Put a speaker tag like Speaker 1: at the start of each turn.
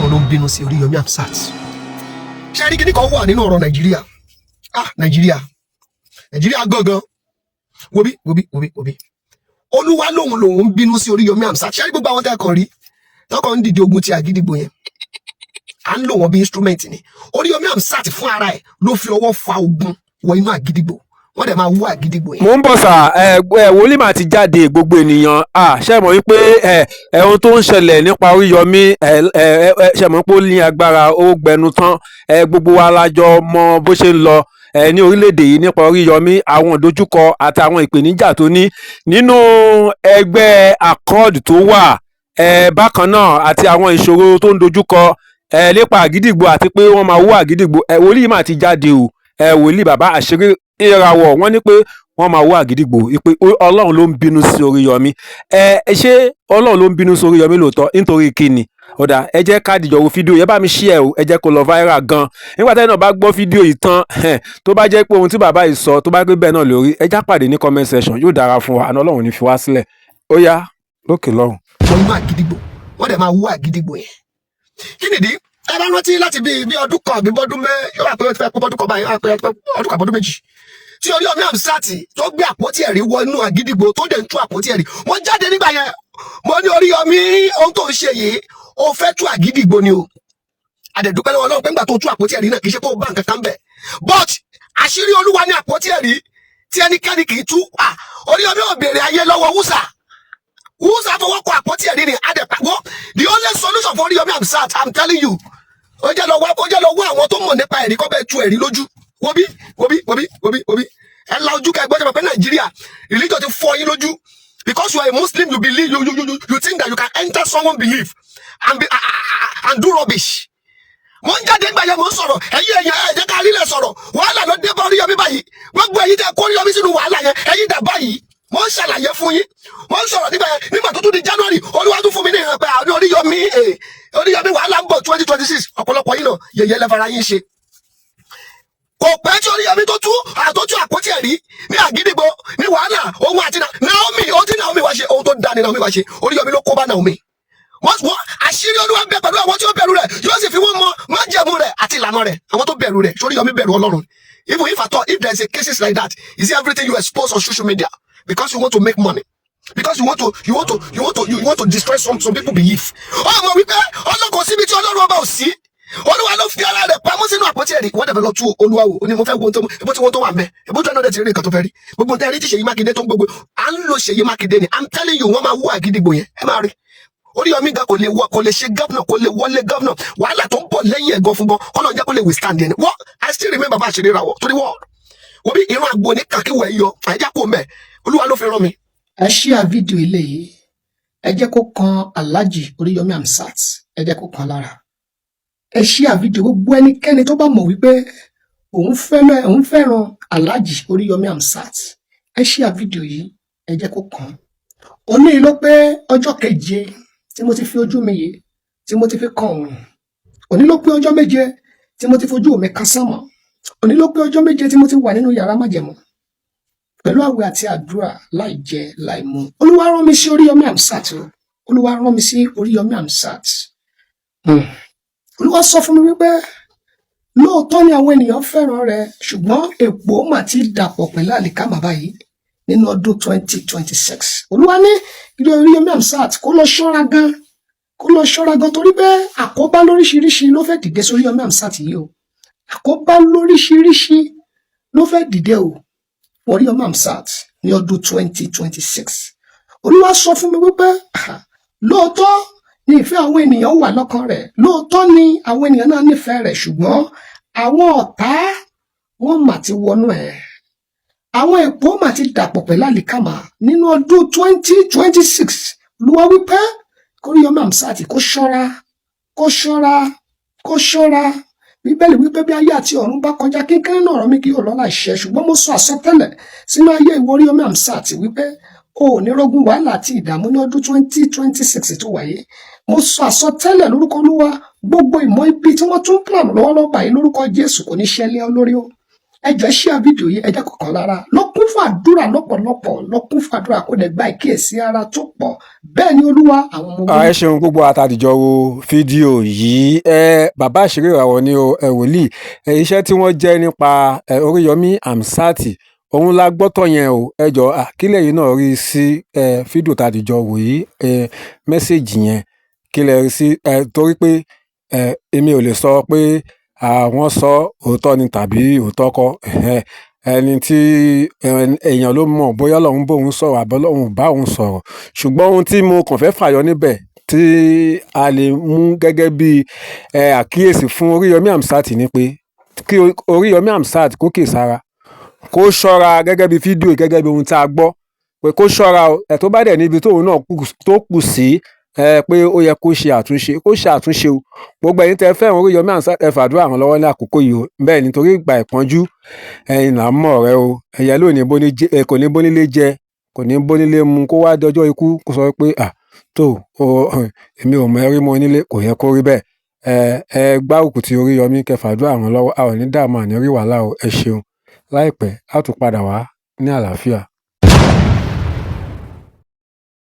Speaker 1: Ọlọ́run ló ń bínú sí Oríyọmí Hamzat. Ṣé rí kíní kan wà nínú ọ̀rọ̀ Nàìjíríà? Ah, Nàìjíríà, Nàìjíríà gangan. Wobi, wobi, wobi, wobi. Olúwa lòun lòun ń bínú sí Oríyọmí Hamzat. Ṣé rí gbogbo àwọn tẹ́kọ̀ rí tọkọ̀ ń dìde ogun ti Àgídìgbò yẹn, à ń lò wọ́n bí instrument ni. Oríyọmí Hamzat fún ara ẹ̀ ló fi ọwọ́ fa ogun wọ inú Àgídìgbò. Wọ́n dẹ̀ máa wú Àgídìgbò yẹn.
Speaker 2: Mò ń bọ̀ sà. Ẹ ẹ, wòlíì mà ti jáde. Gbogbo ènìyàn, à ṣe mọ̀ wípé ẹ ohun tó ń ṣẹlẹ̀ nípa Oríyọmí, ẹ ẹ ẹ, ṣe mọ̀ pé ó ní agbára, ó gbẹnu tán. Ẹ gbogbo wa la jọ mọ bó ṣe ń lọ ẹ ní orílẹ̀-èdè yìí nípa Oríyọmí, àwọn ìdojúkọ àtàwọn ìpèníjà tó ní nínú ẹgbẹ́ Accord tó wà ẹ bákan náà, àti àwọn ìṣòro tó ń dojúkọ ẹ nípa Àgídìgbò, àti pé wọ́n máa wú Àgídìgbò. Ẹ wòlíì mà ti jáde o. Ẹ wòlíì bàbá àṣírí ìràwọ̀, wọ́n ní pé wọ́n máa wú Àgídìgbò, pé Ọlọ́run ló ń bínú sí Oríyọmí. Ẹ ṣé Ọlọ́run ló ń bínú sí Oríyọmí lóòótọ́? Nítorí kíni? Ó dáa, ẹ jẹ́ ká dìjọ wo fídíò yẹn. Bá mi share o, ẹ jẹ́ kó lọ viral gan. Nígbà tẹ́lẹ̀ náà bá gbọ́ fídíò yìí tán, tó bá jẹ́ pé ohun tí bàbá yìí sọ, tó bá gbé bẹ́ẹ̀ náà lórí, ẹ já pàdé ní comment section. Yóò dára fún wa, àná Ọlọ́run ní fi wá sílẹ̀. Ó yá, lókè lọ́hùn.
Speaker 1: Wọ inú Àgídìgbò, wọ́n dẹ̀ máa wú Àgídìgbò yẹn. Kí nìdí? Ẹ bá rántí láti bí ọdún kan àbí bọ́dún mẹ́, yóò wà pé ó ti fẹ́ pé bọ́dún kan báyìí, wà pé ọdún kan àbọ̀dún 2, tí Oríyọmí Hamzat tó gbé àpótí ẹ̀rí wọ inú Àgídìgbò, tó dẹ̀ ń tú àpótí ẹ̀rí, wọ́n jáde nígbà yẹn. Mo ní, "Oríyọmí, ohun tó ń ṣe yìí, ó fẹ́ tú Àgídìgbò ni o." Àdẹ̀dúpẹ́ lọ́wọ́ Ọlọ́run pé ńgbà tó tú àpótí ẹ̀rí náà, kì í ṣe pé ó bá nǹkan kan bẹ̀, but àṣírí Olúwa ní àpótí ẹ̀rí tí ẹnikẹ́ni kì í tú. À Oríyọmí ò béèrè ayé lọ́wọ́ Wúsà. Wúsà fọwọ́ kọ àpótí ẹ̀rí ni àdẹ̀pàwọ́. The only solution for Oríyọmí Hamzat, I'm telling you, ó jẹ́ lọ wá àwọn tó mọ̀ nípa ẹ̀rí kọ́ bẹ́ẹ̀ tú ẹ̀rí lójú. Wobi, wobi, wobi, wobi, wobi, ẹ la ojú ká ẹ gbọ́dọ̀ pé Nàìjíríà religion ti fọ́ yín lójú. Because you are a Muslim, you believe you think that you can enter someone belief and be and do rubbish. Mo ń jáde ńgbà yẹn, mo ń sọ̀rọ̀. Ẹ̀yin ẹ̀yàn, ẹ̀ jẹ́ ká rí lẹ̀ sọ̀rọ̀. Wàhálà ló dé bá Oríyọmí báyìí. Gbogbo ẹ̀yin tẹ́ kó Oríyọmí sínú wàhálà yẹn, ẹ̀yin dà báyìí? Mo ń ṣàlàyé fún yín, mo ń sọ̀rọ̀ nígbà yẹn. Nígbà tó tún di January, Olúwa tún fún mi ní ìhàn pé àwọn Oríyọmí, Oríyọmí, wàhálà ń bọ̀ 2026. Ọ̀pọ̀lọpọ̀ yín náà, yẹ̀yẹ́ lẹ́fara yín ṣe. Kò pẹ́ tí Oríyọmí tó tú àtọ́jú àpótí ẹ̀rí ní Àgídìgbò ní wàhálà òun àti Naomi. Ohun tí Naomi wá ṣe, ohun tó dá ní Naomi wá ṣe. Oríyọmí ló kó bá Naomi. Wọ́n àṣírí Olúwa ń bẹ pẹ̀lú àwọn tí ó bẹ̀rù rẹ̀, yóò sì fi wọ́n mọ májẹ̀mú rẹ̀ àti ìlànà rẹ̀. Àwọn tó bẹ̀rù rẹ̀, sórí Yomi bẹ̀rù Ọlọ́run. Even if at all, if there is a cases like that, is it everything you expose on social media because you want to make money, because you want to destroy some people belief? Ọmọ wípé ọlọ́kọ̀ síbi tí Ọlọ́run ọba ò sí, Olúwa ló fi ara rẹ̀ pamọ́ sínú àpótí ẹ̀rí. Wọ́n dẹ̀ lọ tú Olúwa wò ó ní mo fẹ́ wo ohun tó ebó tí wọ́n tó wà ń bẹ̀, ebó tí wọ́n náà ti rí nǹkan tó fẹ́ rí. Gbogbo tẹ́ rí tí Ṣèyí Mákindé tó ń gbogbo à ń lo Ṣèyí Mákindé ni. I'm telling you, wọ́n máa wú Àgídìgbò yẹn. Ẹ máa rí Oríyọmí gan kò lè wọ, kò lè ṣe governor, kò lè wọlé governor. Wàhálà tó ń bọ̀ lẹ́yìn ẹ̀gan fún gan, kọ́nà jẹ́ kó lè withstand yẹn ni. Wọ́n, I still remember bá a ṣe ríra wọ̀ torí wọ́n bí ìran àgbo ní kàkíwẹ̀ yọ àìjá kò mẹ́. Olúwa ló fi rán mi.
Speaker 3: Ẹ share fídíò eléyìí, ẹ jẹ́ kó kan Alhaji Oríyọmí Hamzat, ẹ jẹ́ kó kan lára. Ẹ share fídíò, gbogbo ẹnikẹ́ni tó bá mọ̀ wípé òun fẹ́ràn Alhaji Oríyọmí Hamzat, ẹ share fídíò yìí, ẹ jẹ́ kó kàn. Òní ló pé ọjọ́ 7 tí mo ti fi ojú mi yìí tí mo ti fi kan òun. Òní ló pé ọjọ́ 7 tí mo ti fojú mi kan sánmọ̀. Òní ló pé ọjọ́ 7 tí mo ti wà nínú yàrá májẹ̀mú pẹ̀lú àwẹ̀ àti àdúrà, láì jẹ láì mu. Olúwa rán mi sí Oríyọmí Hamzat o. Olúwa rán mi sí Oríyọmí Hamzat. Olúwa sọ fún mi wípé lóòótọ́ ni àwọn ènìyàn fẹ́ràn rẹ̀, ṣùgbọ́n èpò mà ti dàpọ̀ pẹ̀lú àlìkámà báyìí nínú ọdún 2026. Olúwa ní ilé Oríyọmí Hamzat kó lọ ṣọ́ra gan, kó lọ ṣọ́ra gan, torí pé àkóbá lóríṣiríṣi ló fẹ́ dìde sórí Oríyọmí Hamzat yìí o. Àkóbá lóríṣiríṣi ló fẹ́ dìde o, Oríyọmí Hamzat, ní ọdún 2026. Olúwa sọ fún mi wípé ah, lóòótọ́ ni ìfẹ́ àwọn ènìyàn wà lọ́kàn rẹ̀, lóòótọ́ ni àwọn ènìyàn náà nífẹ̀ẹ́ rẹ̀, ṣùgbọ́n àwọn ọ̀tá wọ́n mà ti wọnú ẹ̀. Àwọn èpò mà ti dàpọ̀ pẹ̀lú àlìkámà nínú ọdún 2026. Olúwa wípé kóríyọmí Hamzat kó ṣọ́ra, kó ṣọ́ra, kó ṣọ́ra. Bíbélì wípé bí ayé àti ọ̀run bá kọjá, kínkínní náà ọ̀rọ̀ mi kì yóò lọ láìṣẹ. Ṣùgbọ́n mo sọ àsọtẹ́lẹ̀ sínú ayé ìwọ Oríyọmí Hamzat wípé o ò ní rógún wàhálà àti ìdààmú ní ọdún 2026 tó wáyé. Mo sọ àsọtẹ́lẹ̀ lórúkọ Olúwa, gbogbo ìmọ̀ ibi tí wọ́n tún plan lọ́wọ́lọ́wọ́ báyìí, lórúkọ Jésù, kò ní ṣẹlẹ̀ ọ lórí o. Ẹ jọ̀ọ́, share fídíò yìí, ẹ jẹ́ kọ̀ọ̀kan lára lọ kún fún àdúrà lọ́pọ̀lọpọ̀, lọ kún fún àdúrà, kó dẹ̀ gba ìkíyèsí ara tó pọ̀. Bẹ́ẹ̀ ni Olúwa àwọn ọmọ ogun.
Speaker 2: Ẹ ṣeun gbogbo àtàdìjọ wo fídíò yìí. Ẹ bàbá àṣírí ìràwọ̀ ni o, ẹ wòlíì ẹ, iṣẹ́ tí wọ́n jẹ́ nípa ẹ Oríyọmí Hamzat, òun la gbọ́tọ̀ yẹn o. Ẹ jọ, kílẹ̀ yìí náà rí sí ẹ fídíò tàdìjọ wò yìí, ẹ message yẹn, kílẹ̀ rí sí ẹ? Torí pé ẹ èmi ò lè sọ pé àwọn sọ òótọ́ ni tàbí òótọ́ kọ́. Ẹ̀hẹ́n, ẹni tí èèyàn ló mọ̀ bóyá Ọlọ́run bóun sọ̀rọ̀ àbí Ọlọ́run ò bá òun sọ̀rọ̀. Ṣùgbọ́n ohun tí mo kàn fẹ́ fàyọ níbẹ̀ tí a lè mú gẹ́gẹ́ bí àkíyèsí fún Oríyọmí Hamzat ni pé kí Oríyọmí Hamzat kó kíyèsára, kó ṣọ́ra, gẹ́gẹ́ bí fídíò, gẹ́gẹ́ bí ohun tí a gbọ́, pé kó ṣọ́ra o. Ẹ̀ tó bá dẹ̀ níbi tóun náà tó kù sí ẹ pé ó yẹ kó ṣe àtúnṣe, kó ṣe àtúnṣe o. Gbogbo ẹ̀yin tẹ́ fẹ́ràn Oríyọmí Hamzat, ẹ fàdúrà ràn lọ́wọ́ ní àkókò yìí o. Bẹ́ẹ̀ nítorí ìgbà ìpọ́njú ẹ̀yin là ń mọ̀ ọ̀rẹ́ o. Ẹ̀yẹ lónìí kò ní bónílé jẹ, kò ní bónílé mu, kó wá dọjọ́ ikú kó sọ pé à tó o, èmi ò mọ ẹrí mọ́ onílé. Kò yẹ kó rí bẹ́ẹ̀. Ẹ ẹ gbárùkù ti Oríyọmí, kẹ́ fàdúrà ràn lọ́wọ́. A ò ní dààmú, àní rí wàhálà o. Ẹ ṣeun. Láìpẹ́, á tún padà wá ní àlàáfíà.